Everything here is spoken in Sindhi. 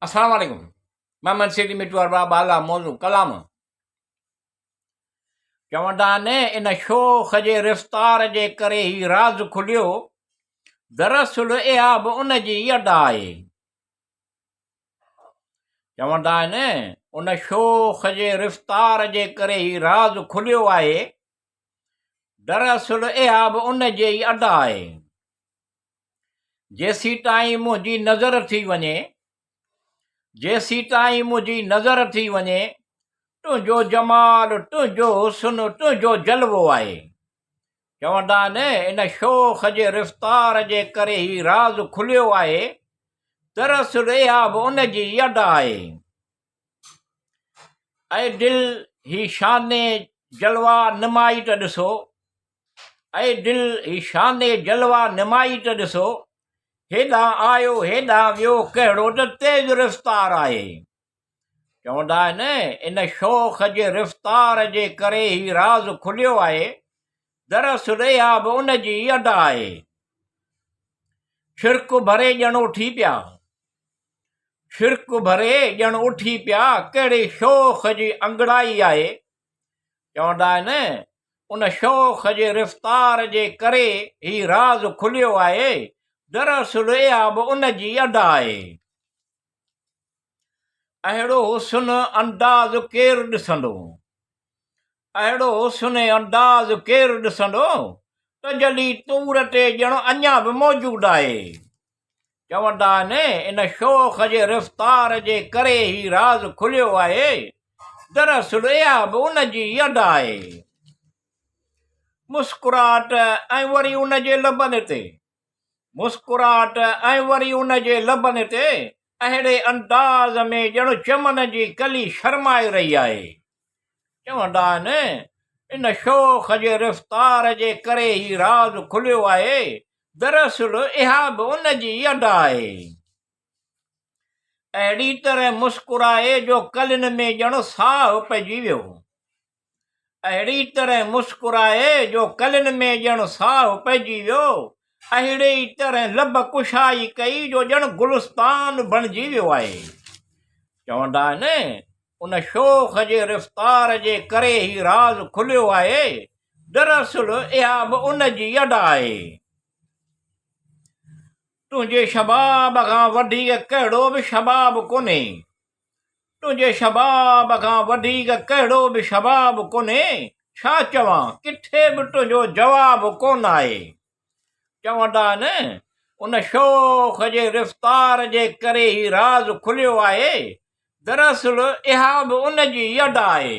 السلام عليڪم محمد سيدي مٽو ارباب بالا موضوع ڪلام چوندا آهن ان شوخ جي رفتار جي ڪري هي راز کليو دراصل اها به ان جي ئي ادا آهي چوندا آهن ان شوخ جي رفتار جي ڪري هي راز کليو آهي دراصل اها به ان جي ئي ادا آهي جيسيتائين منهنجي نظر ٿي وڃي، جيسيتائين منهنجي نظر ٿي وڃي، تنهنجو جمال، تنهنجو حسن، تنهنجو جلوو آهي. چوندا آهن، ان شوخ جي رفتار جي ڪري هي راز کليو آهي، دراصل اها به ان جي ئي ادا آهي. اي دل هي شان جلوه نمائي ته ڏسو، اي دل هي شان جلوه نمائي ته ڏسو، هيڏانهن آيو هيڏانهن ويو ڪهڙو ته تيز رفتار آهي. چوندا آهن ان شوخ جي رفتار جي ڪري هي راز کليو آهي، دراصل اها به ان جي ئي ادا آهي. ڇرڪ ڀري ڄڻ اٿي پيا. ڇرڪ ڀري ڄڻ اٿي پيا، ڪهڙي شوخ جي انگڙائي آهي. چوندا آهن ان شوخ جي رفتار جي ڪري هي راز کليو آهي، دراصل اها به ان جي ادا آهي. اهڙو حسن انداز ڪير ڏسندو؟ اهڙو حسن انداز ڪير ڏسندو؟ تجلي طور تي ڄڻ اڃا به موجود آهي. چوندا آهن ان شوخ جي رفتار جي ڪري هي راز کليو آهي، دراصل اها به ان جي ئي ادا آهي. مسڪراهٽ ۽ وري ان جي لبن تي، مسڪراهٽ ۽ وري ان جي لبن تي اهڙي انداز ۾ ڄڻ چمن جي ڪلي شرمائي رهي آهي. چوندا آهن ان شوخ جي رفتار جي ڪري هي راز کليو آهي، دراصل اها به ان جي ئي ادا آهي. اهڙي طرح مسڪرائي جو ڪلين ۾ ڄڻ ساهه پئجي ويو. اهڙي طرح مسڪرائي جو ڪلين ۾ ڄڻ ساهه پئجي ويو. اهڙي ئي طرح لب ڪشائي ڪئي جو ڄڻ گلستان بڻجي ويو آهي. چوندا آهن ان شوخ جي رفتار جي ڪري هي راز کليو آهي، دراصل اها به ان جي ادا آهي. تنهنجي شباب کان وڌيڪ ڪهڙو به شباب ڪونهي. تنهنجي شباب کان وڌيڪ ڪهڙو به شباب ڪونهي، ڇا چوان، ڪٿي به تنهنجو جواب ڪونه آهي. چوندا آهن، ان شوخ جي رفتار جي ڪري هي راز کليو آهي، دراصل اها به ان جي ئي ادا آهي.